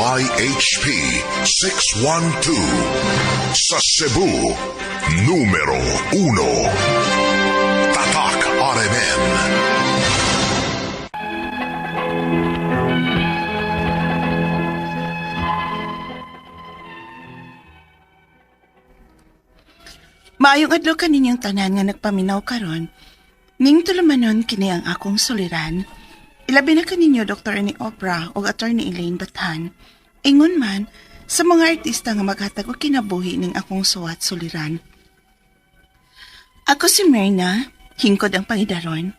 DYHP 612. Sa Cebu, numero 1. Tatak RMN. Maayong adlaw kaninyong tanan nga nagpaminaw karon. Ning tulumanon kini ang akong suliran. Ilabi na kaninyo Dr. ni Oprah ug Attorney Elaine Bathan. Ingon man sa mga artista nga maghatag og kinabuhi ning akong suwat suliran. Ako si Myrna, hingkod ang pangidaron.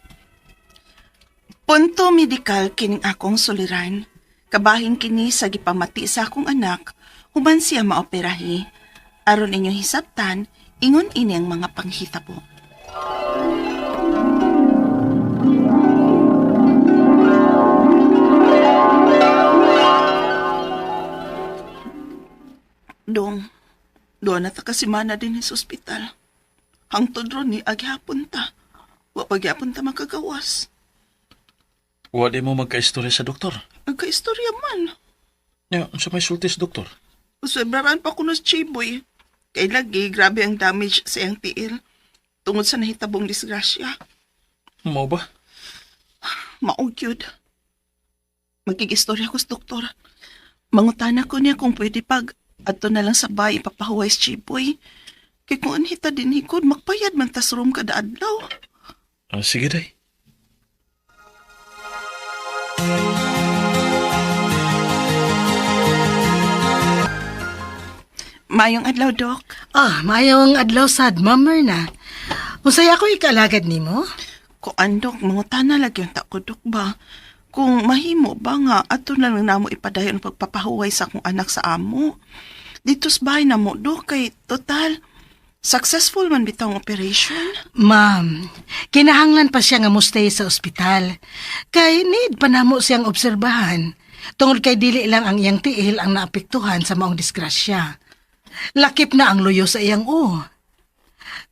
Punto medikal kining akong suliran. Kabahin kini sa gipamati sa akong anak, human siya maoperahi. Aron inyong hisabtan, ingon ini ang mga panghitabo. Dong, doon na ta kasi mana din sa ospital. Hangtod ron ni aghapon ta. Wa pagyapon ta makagawas. Wa di mo magka-istorya sa doktor. Nagka-istorya man. Ya, unsa may sulti sa doktor? Usubraran pa ko na si Chiboy. Kay lagi, grabe ang damage sa iyang tiil. Tungod sa nahitabong disgrasya. Mao ba? Maong cute. Magkigistorya ko sa doktor. Mangutana ko niya kung pwede pag adto na lang sa bay ipapahuway si Chiboy. Kay kung anhita din hikod, magbayad man tas room kada adlaw. Ah, sige day. Mayong adlaw, Dok. Ah, maayong adlaw sad, Ma'am Myrna. Unsay ako ikaalagad nimo? Kuan, Dok, mangutana lagi ang tako, Dok ba? Kung mahimo ba nga, ato na lang namo ipadayon ang pagpapahuway sa akong anak sa amo. Dito sa bahay na mo, Dok, kay total, successful man bitaw ang operation. Ma'am, kinahanglan pa siya nga mostay sa ospital. Kay need pa namo siyang obserbahan. Tungod kay dili lang ang iyang tiil ang naapektuhan sa maong disgrasya. Lakip na ang luyo sa iyang o.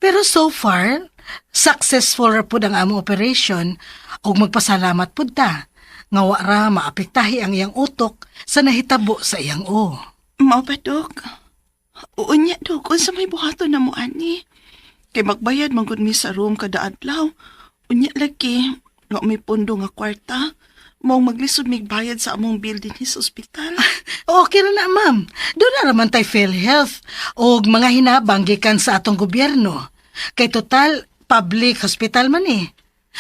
Pero so far, successful ra pud ang among operation ug magpasalamat pud ta nga wa ra maapektahi ang iyang utok sa nahitabo sa iyang o. Mao ba, Dok? Oo niya, Dok. Unsa may buhaton na mo, ani? Kay magbayad man gud mi sa room kada adlaw. Unya lagi, wa may pundo nga kwarta. Maong maglisod mig bayad sa among bill dinhi sa ospital. Okay ra na, ma'am. Doon na raman tay PhilHealth og mga hinabang gikan sa atong gobyerno. Kay total, public hospital man eh.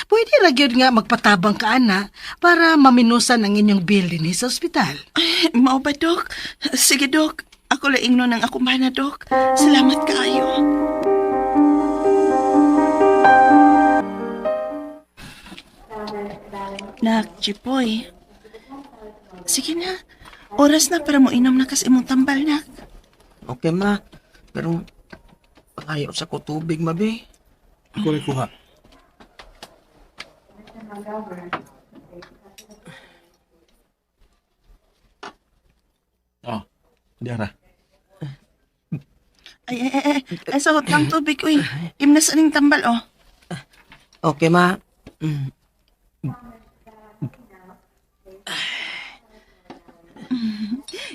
Pwede ra gyud nga magpatabang ka ana para maminusan ang inyong bill dinhi sa ospital. Ay, mao ba, Dok? Sige, Dok. Ako laing nun ang akong bana, Dok. Salamat kaayo. Nak, Jipoy. Sige na. Oras na para mo inom na kas imong tambal, nak. Okay, ma. Pero, ayaw sa ko tubig, ma, be. Ako rin kuha. Oh, diara. Ay, ay, ay, ay. Ay, sa hotang tubig, uy. Imnas aning tambal, oh. Okay, ma.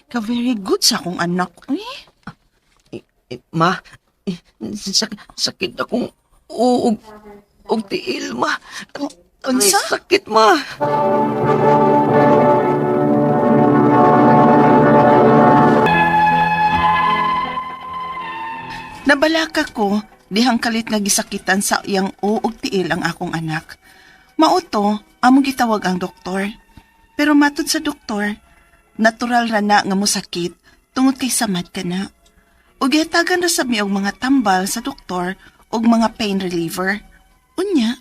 Ka very good sa akong anak, uy. Eh, ma, eh, sakit akong uog og tiil, ma. Unsa? Ay, sakit, ma. Nabalaka ko, dihang kalit nga gisakitan sa iyang uog tiil ang akong anak. Mauto, among gitawag ang doktor. Pero matod sa doktor, natural ra na nga mosakit tungod kay samad ka na. Ug gihatagan ra sa mi og mga tambal sa doktor ug mga pain reliever. Unya,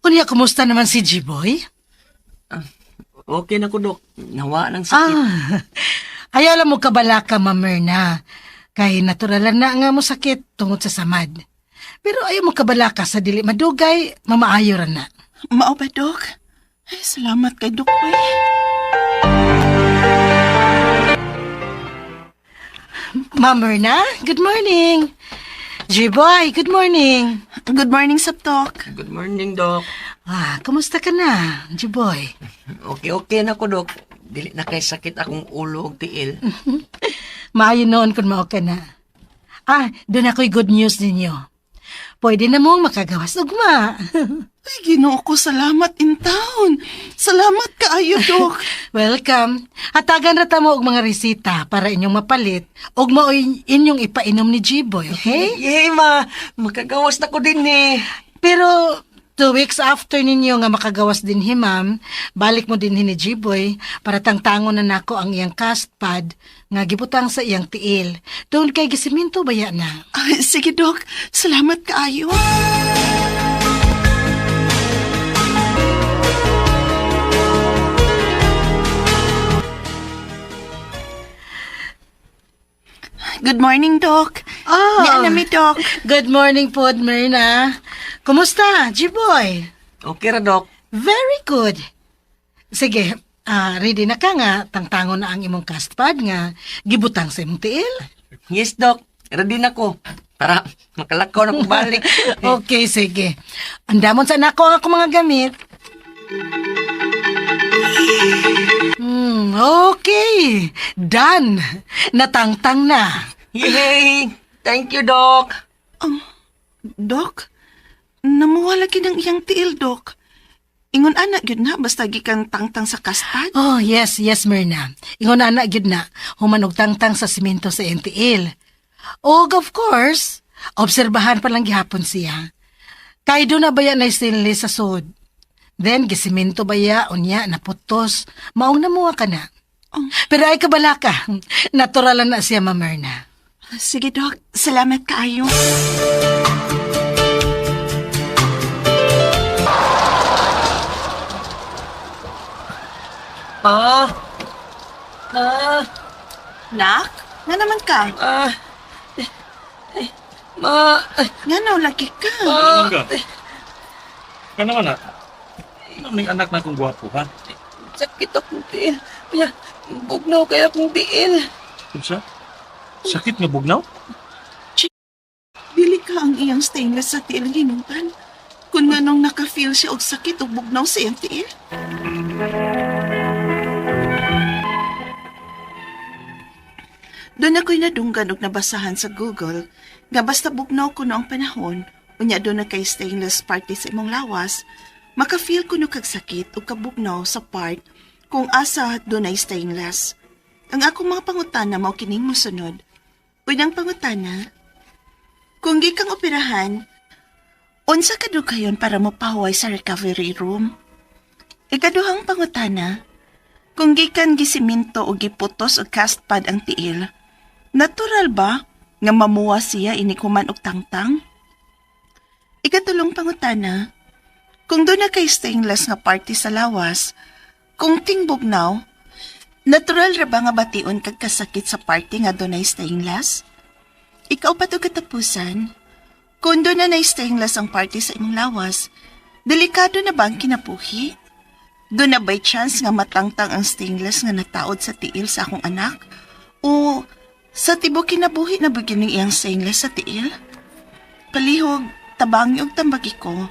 Unya, kumusta naman si G-Boy? Okay na ko, Dok. Nawa ng sakit. Ah, ayaw lang mo kabalaka, Ma'am Myrna. Kay natural na nga mo sakit tungod sa samad. Pero ayaw mo kabalaka sa dili madugay, mamaayo ra na. mao ba, Dok? Ay, salamat kay Dok, uy. Ma'am Myrna, good morning. G-Boy, good morning. Good morning, Sabtok. Good morning, Dok. Ah, kumusta ka na, G-Boy? Okay, okay na ko, Dok. Dili na kay sakit akong ulo og tiil. Maayo noon kung mao ka na. Ah, doon ako'y good news ninyo. Pwede na mong makagawas ugma. Ay, Ginoo ko, salamat in town. Salamat kaayo, Dok. Welcome. Hatagan ra ta mo og mga resita para inyong mapalit ug maoy inyong ipainom ni G-Boy, okay? Yay, ma! Makagawas na ko din eh. Pero 2 weeks after ninyo nga makagawas din hi ma'am, balik mo din ni G-Boy para tangtangon na nako ang iyang cast pad nga gibutang sa iyang tiil. Doon kay gisiminto baya na. Ay, sige, Dok. Salamat kaayo. Good morning, Doc. Oh. Niya na mi, Doc. Good morning po, Myrna. Kumusta, G-Boy? Okay ra, Dok. Very good. Sige, ready na ka nga, tangtangon na ang imong cast pad nga gibutang sa imong tiil. Yes, Dok. Ready na ko. Para makalakaw na ko balik. Okay, sige. Andamon sa nako ang akong mga gamit. Okay. Done. Natangtang na. Yay! Thank you, Doc. Dok, namuwala gid ang iyang tiil, Dok. Ingon ana gyud na basta gikan tangtang sa kastad. Oh, yes, Myrna. Ingon na gyud na. Human og tangtang sa simento sa NTL. Og of course, obserbahan pa lang gihapon siya. Kay do na baya na stainless sa sod. Then, gisiminto baya, unya, naputos. Maong namuha ka na. Pero ay kabala ka. Natural na siya, Ma'am Myrna. Sige, Dok. Salamat kaayo. Pa! Ma! Nak, nga naman ka? Ah! Ma! Nga na, lagi ka. Ano ka? Ka naman na. Ano ning anak na kong gwapo, ha? Sakit akong tiil. Kaya, bugnaw kaya akong tiil. Unsa? Sakit nga bugnaw? Dili ka ang iyang stainless sa tiil hinungtan. Kung nganong naka-feel siya og sakit o bugnaw sa iyang tiil. Doon ako'y nadunggan og nabasahan sa Google nga basta bugnaw kuno ang panahon, unya doon na kay stainless party sa imong lawas, maka-feel kuno kag sakit o kabugnaw sa part kung asa doon ay stainless. Ang akong mga pangutana mao kining mosunod. Unang pangutana, kung gikang operahan, unsa kadugayon para mopahuway sa recovery room? Ikaduhang pangutana, kung gikan gisiminto o giputos og cast pad ang tiil, natural ba nga mamuwa siya inikuman og tangtang? Ikatulong pangutana, kung doon na kay stainless nga party sa lawas, kung tingbugnaw, natural ra ba nga bation kag kasakit sa party nga dunay stainless? Ikaw pa to katapusan. Kung doon na na-stainless ang party sa imong lawas, delikado na ba ang kinabuhi? Doon na by chance nga matangtang ang stainless nga nataod sa tiil sa akong anak? O sa tibok kinabuhi na ba gining iyang stainless sa tiil? Palihog, tabangi og tambagi ko,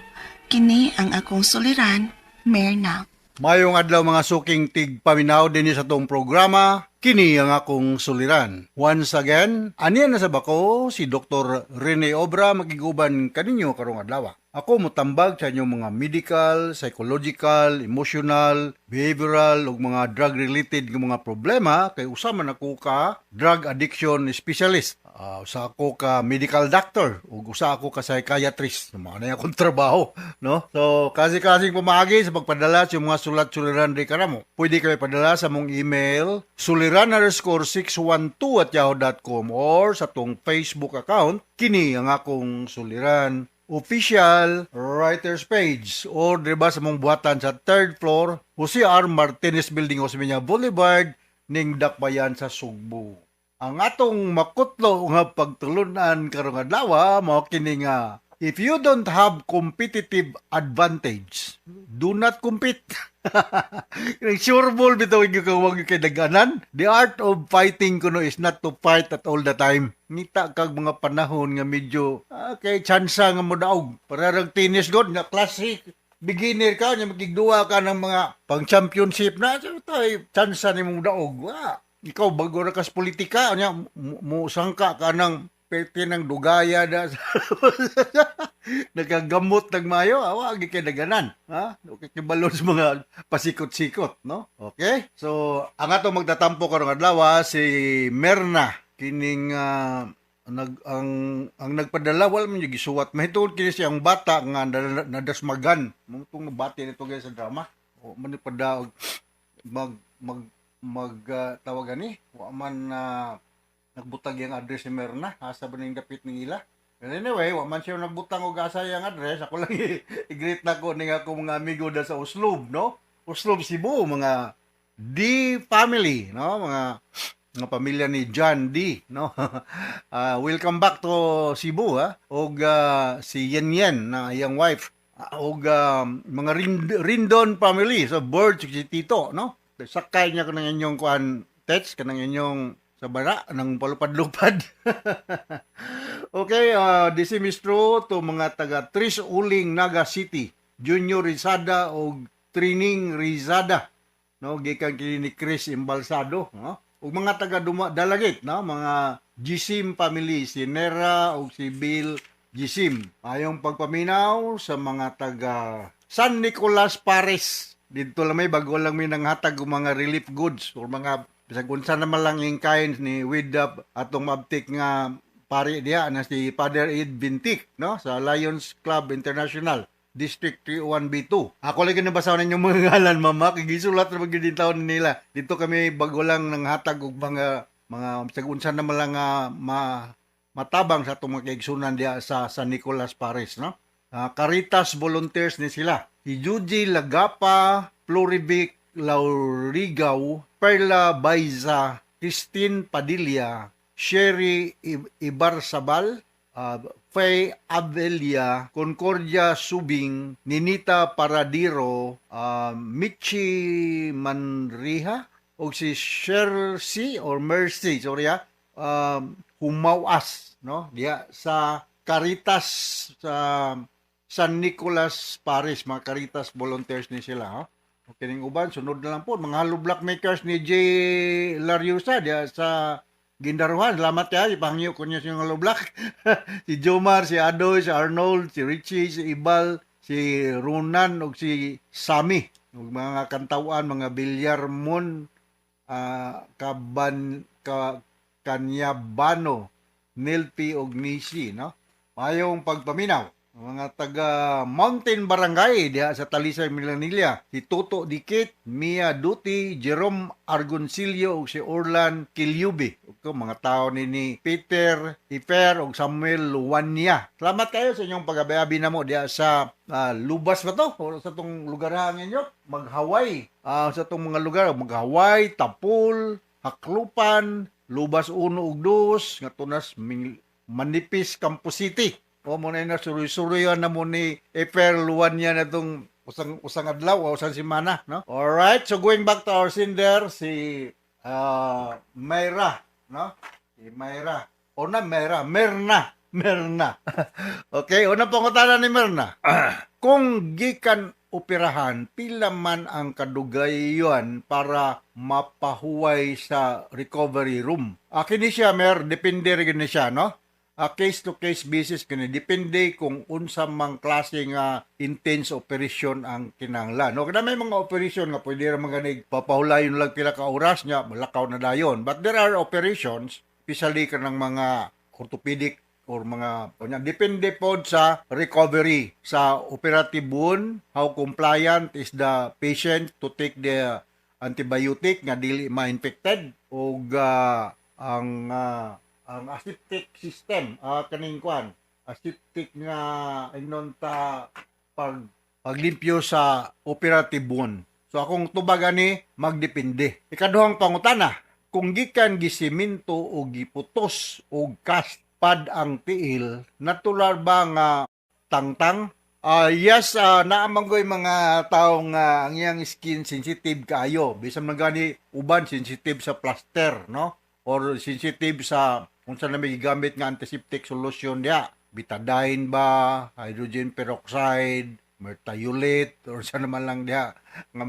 kini ang akong suliran, Merna. Mayong adlaw mga suking tig paminaw dinhi sa tong programa, kini ang akong suliran. Once again, aniya na sa bako si Dr. Rene Obra makiguban kaninyo karong adlaw. Ako motambag sa inyong mga medical, psychological, emotional, behavioral ug mga drug-related nga mga problema kay usa man ako ka drug addiction specialist. Usa ako ka medical doctor ug usa ako ka psychiatrist. Mao na akong trabaho, no? So, kasi-kasing pamaagi sa pagpadala sa mga sulat-suliran di kanamo. Pwede kayo padala sa mong email suliran_612@yahoo.com or sa tong Facebook account kini ang akong suliran official writers page or diba sa mong buhatan sa third floor Jose R. Martinez Building, Osmeña Boulevard, ning Dakbayan sa Sugbo. Ang atong makutlo nga pagtulunan karong adlaw mao kini nga if you don't have competitive advantage, do not compete. Sure ball bitaw gyud ka wag kay daganan. The art of fighting kuno is not to fight at all the time. Ngita kag mga panahon nga medyo kay tsansa nga modaog. Pararag tennis god nga classic. Beginner ka nya, makigduwa ka ng mga pang championship na so, tay chance ni mong daog wa. Ikaw bago ra kas politika nya, musangka ka ng perte ng dugaya da nagagamot ng mayo, awa gi kay daganan, ha, okay kibalo sa mga pasikot-sikot, no? Okay, so ang ato magtatampo karong adlaw si Merna kining nag ang nagpadala, wala man yung gisuwat mahitungod kini siyang bata nga nadasmagan mo tong nabati nito guys sa drama o man nagpada mag mag mag tawagan ni wa man na nagbutag yung address ni Merna, asa ba ning dapit ning ila. And anyway, wa man siya nagbutang og asa yang address, ako lang i-greet na ko ning ako mga amigo da sa Oslob, no? Oslob, Cebu, mga D family, no? Mga pamilya ni John D, no? Welcome back to Cebu, ha? Og si Yen Yen na iyang wife. Og mga Rindon family, so Bird si Tito, no? Sakay niya kanang inyong kuan text, kanang inyong sa bara ng palupad-lupad. Okay, this is true to mga taga Tris Uling, Naga City, Junior Rizada og Trining Rizada, no? Gikan kini ni Chris Embalsado, no? Ug mga taga Duma, Dalagit, no? Mga Gisim family, si Nera ug si Bill Gisim. Ayong pagpaminaw sa mga taga San Nicolas Pares. Dito lang may bago lang may nanghatag og mga relief goods or mga bisag unsa naman lang yung kain ni with the atong maabtik nga pari diha na si Father Ed Bintik, no, sa Lions Club International District 31B2. Ako lang nabasa ninyong mga ngalan, mama, kay gisulat ra gyud taon nila. Dito kami bago lang nanghatag og mga bisag unsa naman lang nga matabang sa atong mga kaigsunan diha sa San Nicolas Pares, no? Caritas volunteers ni sila. Si Juji Lagapa, Florivic Laurigaw, Perla Baiza, Christine Padilla, Sherry Ibarsabal, Faye Avelia, Concordia Subing, Ninita Paradiro, Michi Manriha, o si Shercy or Mercy, sorry Humawas, no? Diha sa Caritas sa San Nicolas Paris, mga Caritas volunteers ni sila, ha? Okay, ning uban, sunod na lang po mga hollow block makers ni J. Lariosa diha sa Gindaruhan. Salamat ya, ipahangyo ko niya siyang hollow block. Si Jomar, si Adoy, si Arnold, si Richie, si Ibal, si Ronan ug si Sami. Ug mga kantawan, mga Bilyarmon, Kaban ka, Kanyabano, Nilpi ug Nisi, no? Mayong pagpaminaw mga taga Mountain Barangay diha sa Talisay, Milanilla. Si Toto Dikit, Mia Duty, Jerome Argoncillo ug si Orlan Kilyubi. Ug mga tao ni Peter Ifer ug Samuel Luwania. Salamat kayo sa inyong pagabi-abi namo diha sa Lubas ba to? O sa tong lugar ninyo? Maghaway. Sa tong mga lugar, Maghaway, Tapul, Haklupan, Lubas 1 ug 2, nga tunas Manipis, Campos City. O mo na suroy-suroyan na mo ni Efer Luwania na itong usang usang adlaw o usang semana, no? Alright, so going back to our sender, si Mayra, no? Si Mayra. O na, Mayra, Merna. Merna. Okay, una pangutana ni Merna. Kung gikan operahan, pila man ang kadugayan para mapahuway sa recovery room? Kini siya, Mer, depende rin ni siya, no? Case to case basis kini, depende kung unsa mang klase nga intense operation ang kinahanglan. No, kada may mga operation nga pwede ra man ganig papahulayon lang pila ka oras nya malakaw na dayon. But there are operations, especially kanang mga orthopedic or mga kunya, depende pod sa recovery sa operative wound, how compliant is the patient to take the antibiotic nga dili ma-infected og ang aseptic system, kaning kwan aseptic nga ingnon ta pag paglimpyo sa operative wound. So akong tubag ani, magdepende. Ikaduhang pangutana, kung gikan gisiminto o giputos og cast pad ang tiil, natural ba nga tangtang? Yes, naa man goy mga tao nga ang iyang skin sensitive kaayo. Bisan man gani uban sensitive sa plaster, no? Or sensitive sa unsa na may gigamit nga antiseptic solution diha. Betadine ba, hydrogen peroxide, merthiolate or sa naman lang diha nga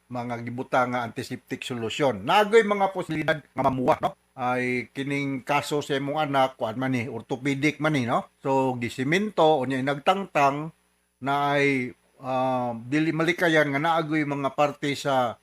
mga gibutang nga antiseptic solution. Nagoy mga posibilidad nga mamuha, no? Ay kining kaso sa imong anak, kuan man ni, orthopedic man ni, no? So gisiminto unya nagtangtang na ay dili malikayan nga naagoy mga parte sa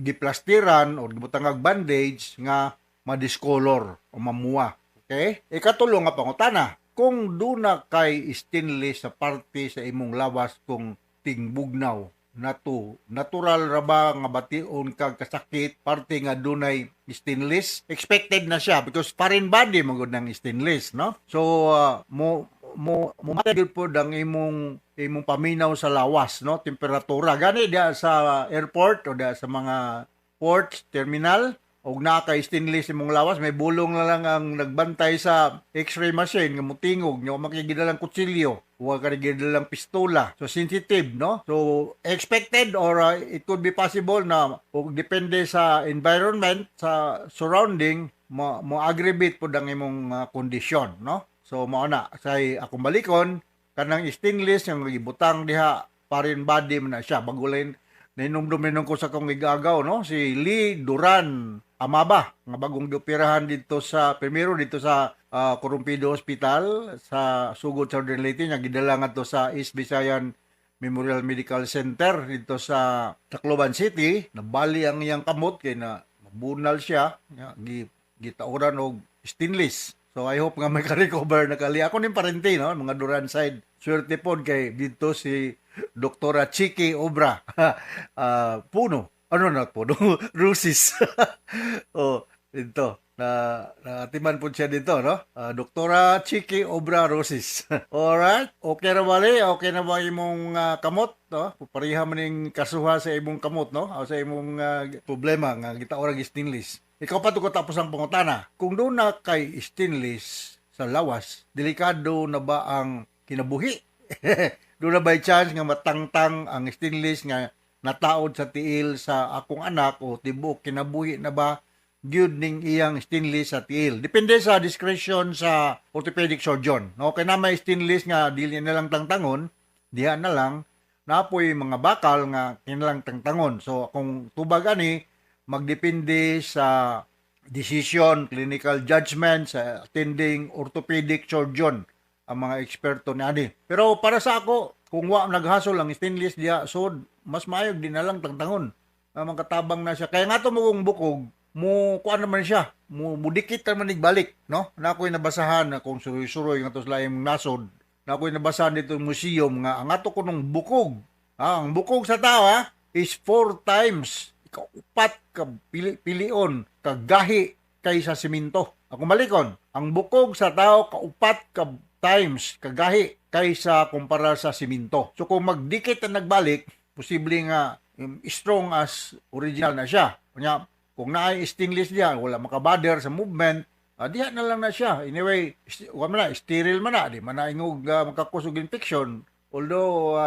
giplastiran o gibutangag bandage nga madiscolor o mamuha. Okay? Ikatulo nga pangutana, kung duna kay stainless sa parte sa imong lawas kung tingbugnaw nato, natural ra ba nga bation kag kasakit parte nga dunay stainless? Expected na siya because foreign body man gud ng stainless, no? So mo mo mo gyud pod ang imong imong paminaw sa lawas, no? Temperatura gani diha sa airport o diha sa mga ports terminal, og naa kay stainless imong lawas, may bulong na lang ang nagbantay sa x-ray machine nga mutingog nyo, makigidalang kutsilyo, wa ka gidalang pistola. So sensitive, no? So expected or it could be possible na og depende sa environment, sa surrounding, mo mo aggravate pod ang imong kondisyon, no? So mao na say akong balikon, kanang stainless nga gibutang diha, foreign body man na siya. Bagulain nahinumdum ko sa akong igagaw, no? Si Lee Duran Amaba nga bagong gioperahan dito sa primero dito sa Corumpido Hospital sa Sugod, Southern Leyte, nga gidala ngadto sa East Visayan Memorial Medical Center dito sa Tacloban City. Nabali ang iyang kamot kay na mabunal siya nga gitauran og stainless. So I hope nga may ka-recover na kali. Ako ning parente, no, mga Duran side. Swerte pod kay dito si Doktora Chiki Obra. Puno. Ano na puno? Rusis. Oh, dito. Na naatiman po siya dito, no? Doktora Chiki Obra Rosis. Alright. Okay na bali? Okay na ba imong kamot, no? Pareha man ning kasuha sa imong kamot, no? O sa imong problema nga gitaorag stainless. Ikaw pa ko tapos ang pangutana. Kung doon na kay stainless sa lawas, delikado na ba ang kinabuhi? Doon na by chance nga matangtang ang stainless nga nataod sa tiil sa akong anak o tibuok kinabuhi na ba gyud ning iyang stainless sa tiil? Depende sa discretion sa orthopedic surgeon. No, kay na may stainless nga dili na lang tangtangon, diha na lang, napoy mga bakal nga kinalang tangtangon. So kung tubag ani, magdepende sa decision, clinical judgment sa attending orthopedic surgeon ang mga eksperto niani. Pero para sa ako, kung wa naghasol ang stainless diha, so mas maayo di na lang tangtangon. Ang katabang na siya. Kaya nga to mo kung bukog, mo kuan naman siya, mo mudikit naman balik, no? Na ako'y nabasahan na kung suroy-suroy nga to sa laing nasod. Na ako'y nabasahan dito museum nga ang ato kunong bukog. Ang bukog sa tao is 4 times ikaupat ka pili-pilion kagahi kaysa simento. Ako malikon, ang bukog sa tao kaupat ka times kagahi kaysa kumpara sa simento. So kung magdikit ang nagbalik, posible nga strong as original na siya. Kunya, kung naay stainless diya, wala makabader sa movement, diha na lang na siya. Anyway, wala man na, sterile man na, di man na ingog makakusog infection. Although,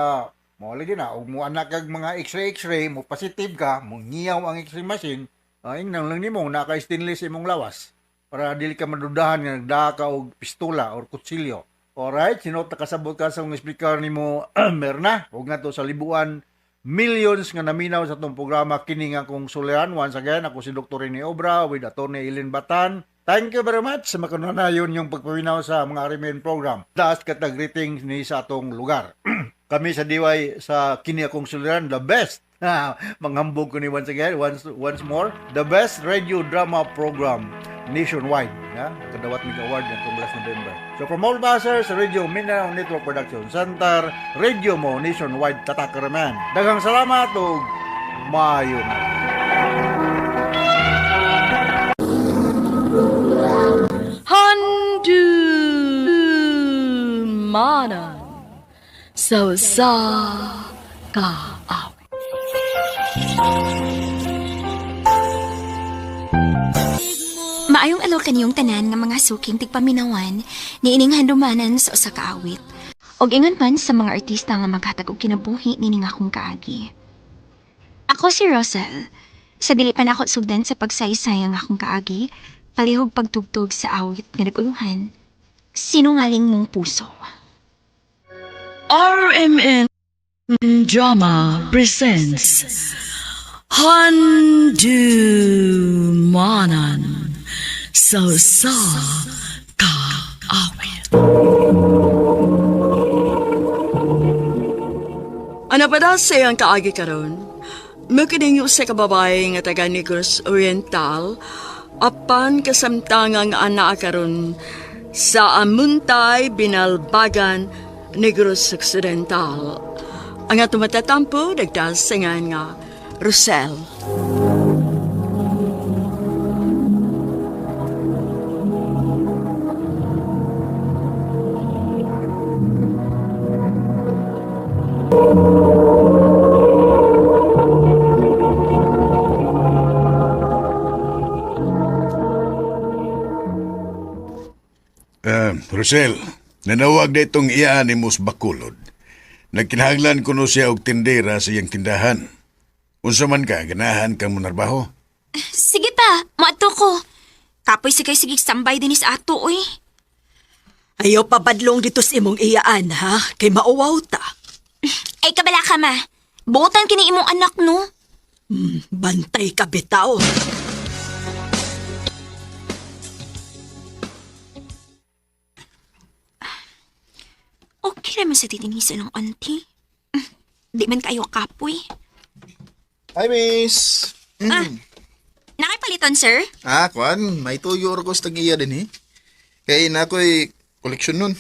mo lagi na, og mo anak kag mga x-ray, mo positive ka, mo ngiyaw ang x-ray machine, ingnan lang nimo naka stainless imong lawas para dili ka madudahan nga nagdaa ka og pistola or kutsilyo. Alright, sinot nakasabot ka sa mga speaker nimo Merna, ug ngadto sa libuan millions nga naminaw sa atong programa kini nga akong suliran. Once again, ako si Dr. Rene Obra with Atty. Eileen Batan. Thank you very much sa makananayon yung pagpaminaw sa mga RMN program. Taas katag greetings ni sa atong lugar. Kami sa Diway sa kini akong suliran, the best. Manghambog ko ni once again, once more, the best radio drama program nationwide. Ya, nakadawat mig award nitong last November. So from all basers sa Radio Mindanao Network Production Center, Radio Mo Nationwide Tatak Raman. Daghang salamat ug maayo na. Handumanan sa usa ka awit. Maayong adlaw kaniyong tanan nga mga suking tigpaminawan niining handumanan sa usa ka awit. Og ingon man sa mga artista nga maghatag og kinabuhi nining akong kaagi. Ako si Rosel. Sa dili pa nako sugdan sa pagsaysay ang akong kaagi, palihog pagtugtog sa awit nga naguluhan, "Sinungaling Mong Puso." RMN. Drama presents Handu Manan So Sa Ka Awit. Ano pa daw sa iyang kaagi karon? Mukining sa kababae nga taga Negros Oriental, apan kasamtangang ana karon sa Amuntay, Binalbagan, Negros Occidental. Ang ato matatampo, nagdasingan nga Rosel. Rosel, nanawag na itong iya ni Mus Bakulod. Nagkinahanglan kuno siya og tindera sa iyang tindahan. Unsa man ka, ganahan kang munarbaho. Sige pa, moadto ko. Kapoy sige sige sambay dinis ato oy. Ayaw pabadlong dito sa imong iyaan, ha? Kay mauwaw ta. Ay kabala ka ma. Buotan kini imong anak no. Bantay ka bitaw. Okay naman sa titinisa ng auntie. Di man kayo kapoy. Hi, miss! Ah, nakipaliton sir? Ah, kwan, may tuyo or ko sa tag-iya din eh. Kaya na ako'y koleksyon nun.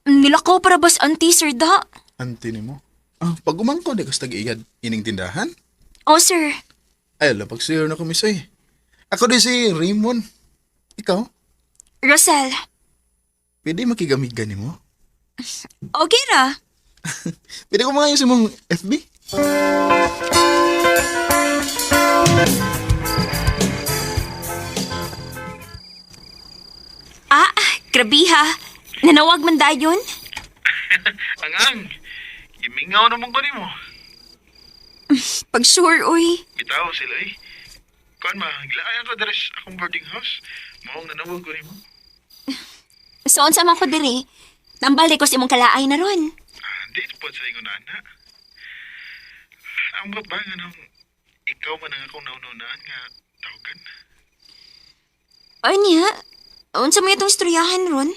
Nilakaw para bas auntie sir da. Ante ni mo. Ah, pag umangko, di ko sa tag-iya ining tindahan. Oh sir, Ay, ala, pag sure na ko, miss eh. Ako din si Raymond. Ikaw, Rosel, pwede makigamig gani mo? okay ra. Pwede ko mga sa mong FB? Ah, grabe ha. Nanawag man dayon. Angang, gimingaw naman ko nimo. Pag sure, uy. Bitaw sila eh. Kuan ma, gilaayan ko diri sa akong boarding house. Maong nanawag ko nimo. So, unsa man ko diri? Tambal ko sa imong kalaay na ron. Ah, di po sa ingon ana. Ang ba nga nung ikaw man ang akong naununaan nga tawagan. Ay niya, unsa mo itong istoryahan ron?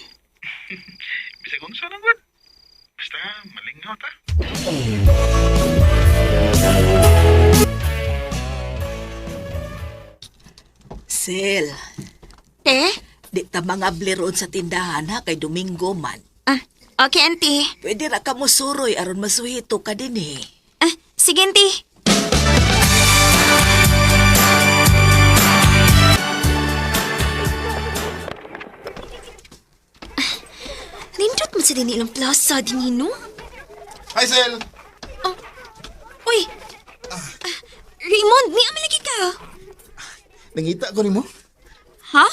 Bisag unsa nang gud. Basta malingaw ta. Sel, Te? di ta mga roon sa tindahan ha kay Domingo man. Ah, okay, auntie. Pwede ra ka mo suroy aron masuhito ka din eh. Ah, sige, auntie. Nindot man sa din ilang plaza din no? Hi, Sel! Uy! Ah, Raymond, ni amalagi ka. Nangita ko ni mo. Ha?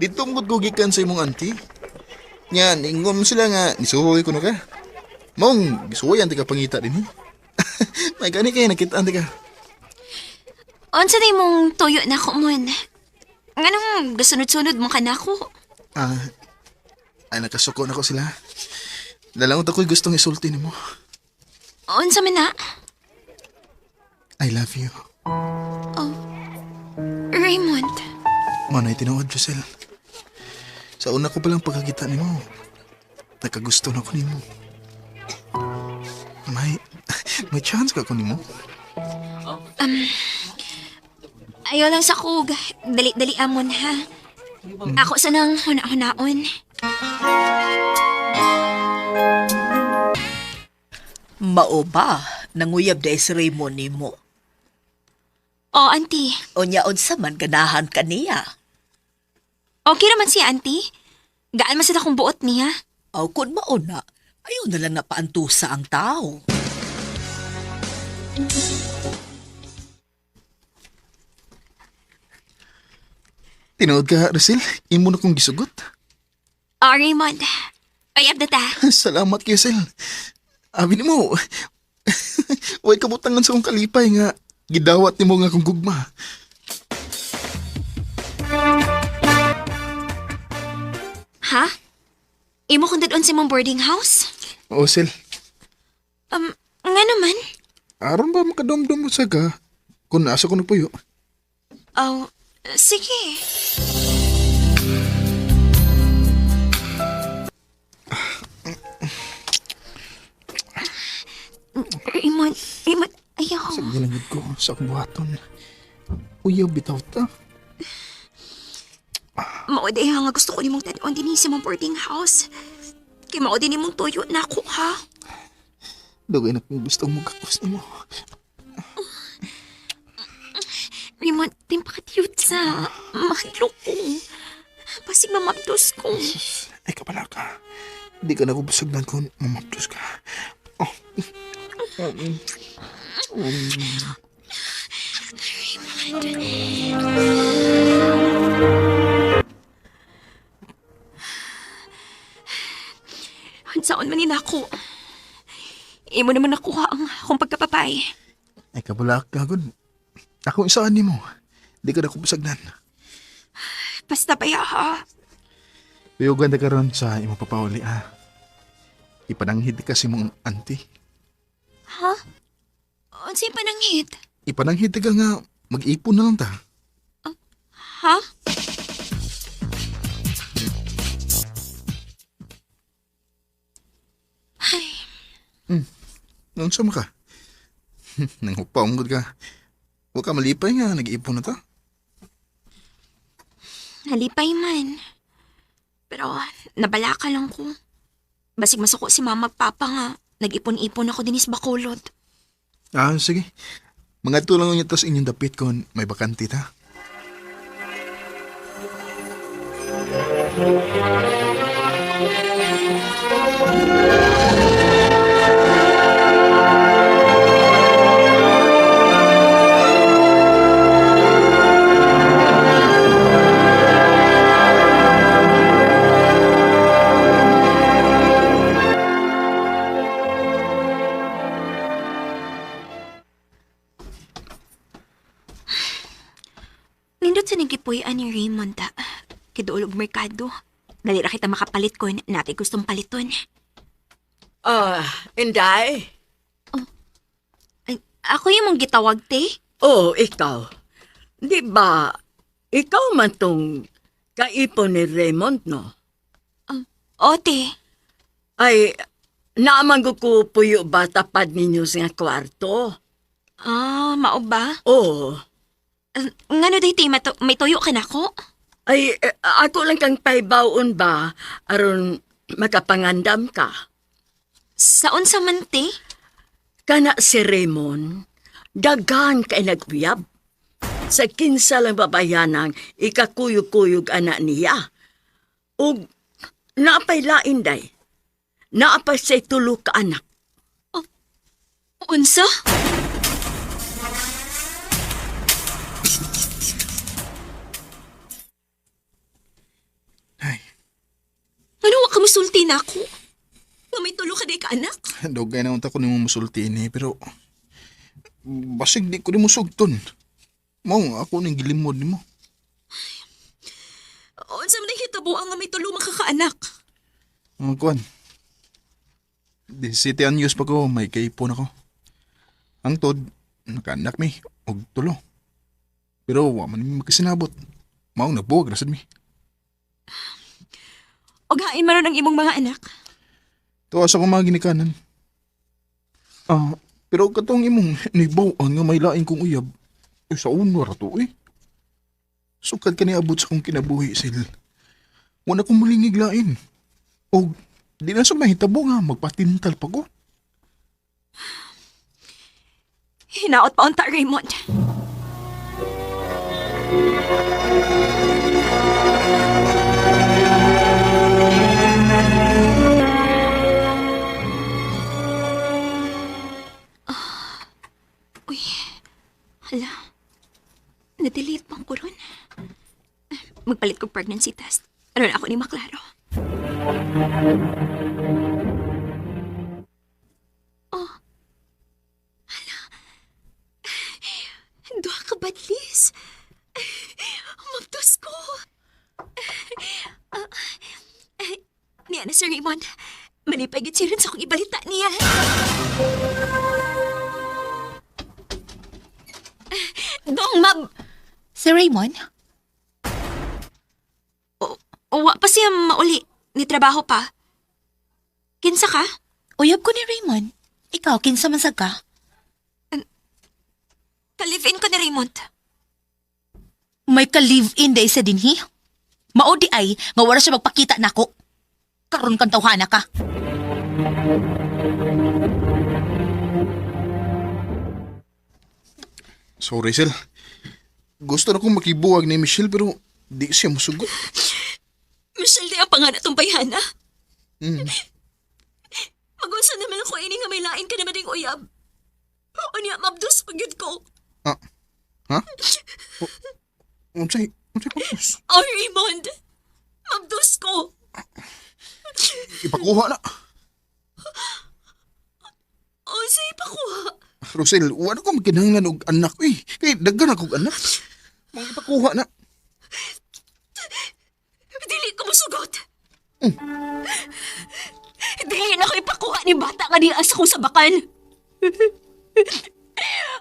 Dito mo ko gikan sa imong auntie. Nya, ingom sila nga, nisuhoy ko na ka. Mong, gisuwayan ti ka pangita din eh. May gani kay nakita ka. Unsa na imong tuyo na ko mon? Nganong gasunod-sunod mo ka na ako? Ah, ay nakasuko na ko sila. Dalangot ako'y gustong isulti nimo. Unsa man na? I love you. Oh, Raymond. Manay tinuod, Giselle. Sa una ko palang pagkakita nimo, nakagusto na ko nimo. May, may chance ka ko nimo. Ayaw lang sa kug. Dali-dali amon ha. Ako sa nang huna-hunaon. Mao ba nanguyab day si Raymond nimo? Oh, auntie. Unya unsa man ganahan kaniya? Okay naman siya, auntie. Gaan man sa akong buot niya. Aw kun mao na, ayaw na lang napaantusa ang tao. Tinuod ka, Rosel. Imo na kong gisugot. Oh, Raymond. Ay, abdata. Salamat kay Sel. Abi nimo. Way kabutangan sa akong kalipay nga gidawat nimo nga akong gugma. Ha? Imo kong dadon sa imong boarding house? Oo, Sel. Nga naman. Aron ba makadomdom mo sa ka? Kung nasa ko nagpuyo. Oh, sige. Raymond, Raymond, ayaw. Sa gilangid ko sa akong buhaton. Uyaw bitaw ta. Mao di nga gusto ko nimong tadon din sa imong boarding house. Kay mao din nimong tuyo na ako, ha? Dugay na kong gusto mo kakos nimo. Raymond, timpakatiyot sa mahadlok ko. Basig mamabdos ko. Ay, kabala ka. Di ka na ko busagdan kung mamaptos ka. Oh. Unsaon man ni nako. Imo naman nakuha ang akong pagkapapay. Ay, kabala ka, gud. Ako isaan nimo. Di ka na ko busagdan. Basta baya ha. Tuyugan ta karon sa imong papauli, ha. Ipananghid ka sa imong auntie. Ha? Unsay pananghit? Ipananghid ka nga mag-ipon na lang ta. Ha? Ay, Unsa man ka? Nanghupaw gud ka. Wa ka malipay nga nag-ipon na ta. nalipay man. Pero nabalaka lang ko. Basig masuko si mama ug papa nga. Nag-ipon-ipon ako dinis Bacolod. Ah, sige. Mga tulang niya tas inyong dapit kon may bakante ta. Nindot sa nagipuy-an ni Raymond ta. Kiduol og merkado. Dali ra kita makapalit kon natay gustong paliton. Ah, Inday? Ay, ako yung mong gitawag, te. Oh, ikaw. Di ba, ikaw man tong kaipon ni Raymond, no? O, te. Ay, naman ko puyo ba tapad ninyo sa nga kwarto? Ah, mao ba? Oo. Ngano day, te, may tuyo ka na ko? Ay, eh, ako lang kang paibawon ba aron makapangandam ka? Sa unsa man, te? Kana si Raymond, daghan kay naguyab. Sa kinsa lang babayanang ikakuyog-kuyog ana niya. Ug naapay lain day. Naapay say tulo ka anak. Unsa? Ay, Ano wa ka musulti na ako? Nga may tulo ka day ka anak? dugay na unta ko nimo musulti ini pero basig di ko nimo sugton. Mao nga ako ning gilimod nimo. Unsa man ang hitabo ang nga may tulo makakaanak? Ang kuan. Di City News pa ko, may kaipon ako. Ang tod, nakaanak mi, og tulo. Pero wa man mi magkasinabot. Mao nagbuwag ra sad mi. Og hain man ron ang imong mga anak? Tuwa sa akong mga ginikanan. Ah, pero katong imong nibaw-an nga may lain kong uyab, ay sa uno ra to eh. Sukad ka niabot sa akong kinabuhi, Sil. Wala kong mulingig lain. O, di na sa mahitabo nga, magpatintal pa ko. Hinaot pa unta, Raymond. Ah, uy, hala. Na-delete pang ko ron. Magpalit ko pregnancy test. Aron ako ni maklaro. Oh. Hala. Duha ka badlis. Mabdos ko. Ah, eh, niya na, Sir Raymond. Malipay gid siya rin sa akong ibalita niya. Dong, mab... Sir Raymond? Wa pa siya mauli. Ni trabaho pa. Kinsa ka? Uyab ko ni Raymond. Ikaw, kinsa man sad ka? Ka-live-in ko ni Raymond. May ka-live-in day sa dinhi? Mao di ay, nga wala siya magpakita nako. Karon kang tawhana ka. Sorry, Sel. Gusto na kong makibuwag ni Michelle pero di siya musugot. Michelle, di ang panganak tong bayhana. Mm. Magunsa naman ako ini nga may lain ka naman ding uyab. Unya, mabdos pagyud ko. Ah, ha? Unsay, unsay purpose? Oh, Raymond! Mabdos ko! Ipakuha na. Oh, sa ipakuha. Rosel, wala ko magkinahanglan og anak eh. Kay daghan akong anak. Mga ipakuha na. Dili ko musugot. Dili na ko ipakuha ni bata nga diya sa kong sabakan.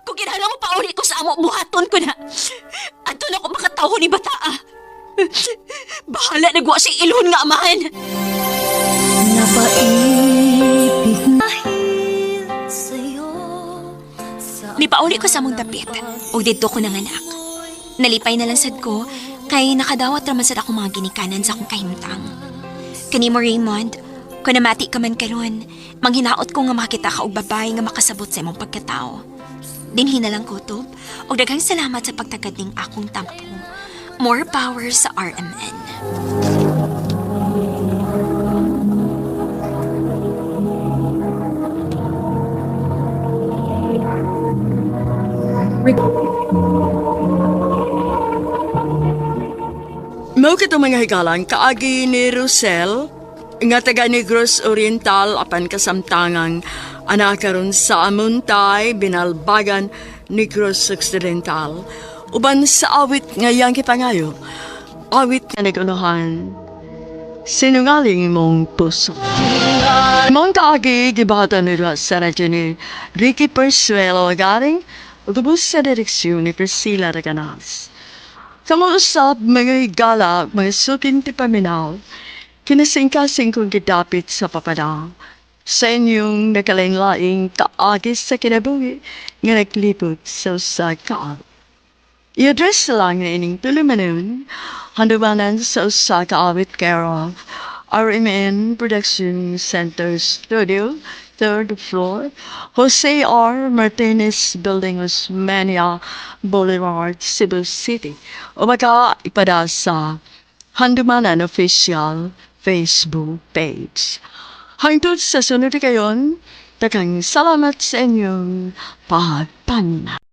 Kung kinahanglan mo pauli ko sa amo, buhaton ko na. Ato na ko makatawo ni bata ah. Bahala na guwa siyang ilon nga amahan. Napaibig dahil sa'yo. Nipauli ko sa among dapit, ug didto ko nanganak. Nalipay na lang sad ko, kay nakadawat raman sad akong mga ginikanan sa akong kahimtang. Kanimo Raymond, kung namati ka man karon, manghinaot ko nga makita ka og babae nga makasabot sa imong pagkatao. Dinhi na lang kutob, ug daghang salamat sa pagtagad ning akong tampo. More power sa RMN. Mao kito mga higalan, kaagi ni Rosel, nga taga Negros Oriental apan kasamtangang anak karon sa Amuntay, Binalbagan, Negros Occidental. Uban sa awit nga iyang gipangayo, awit nga nagunahan, sinungaling mong puso. Mong kaagi gibata nila sa radyo ni Ricky Persuelo galing lubos sa direksyon ni Priscilla Reganas. Kamuusap mga higala, mga suking ti paminaw, kinasingkasing kong gidapit sa papadang, sa inyong nakalain-laing kaagis sa kinabuhi nga naglibot sa usa ka awit. I-address lang na ining tulumanon, handumanan sa usa ka awit care of RMN Production Center Studio, third floor, Jose R. Martinez Building, Osmania Boulevard, Cebu City. O baka ipada sa Handumanan Official Facebook page. Hangtod sa sunod kayon, daghang salamat sa inyong pagpanaw.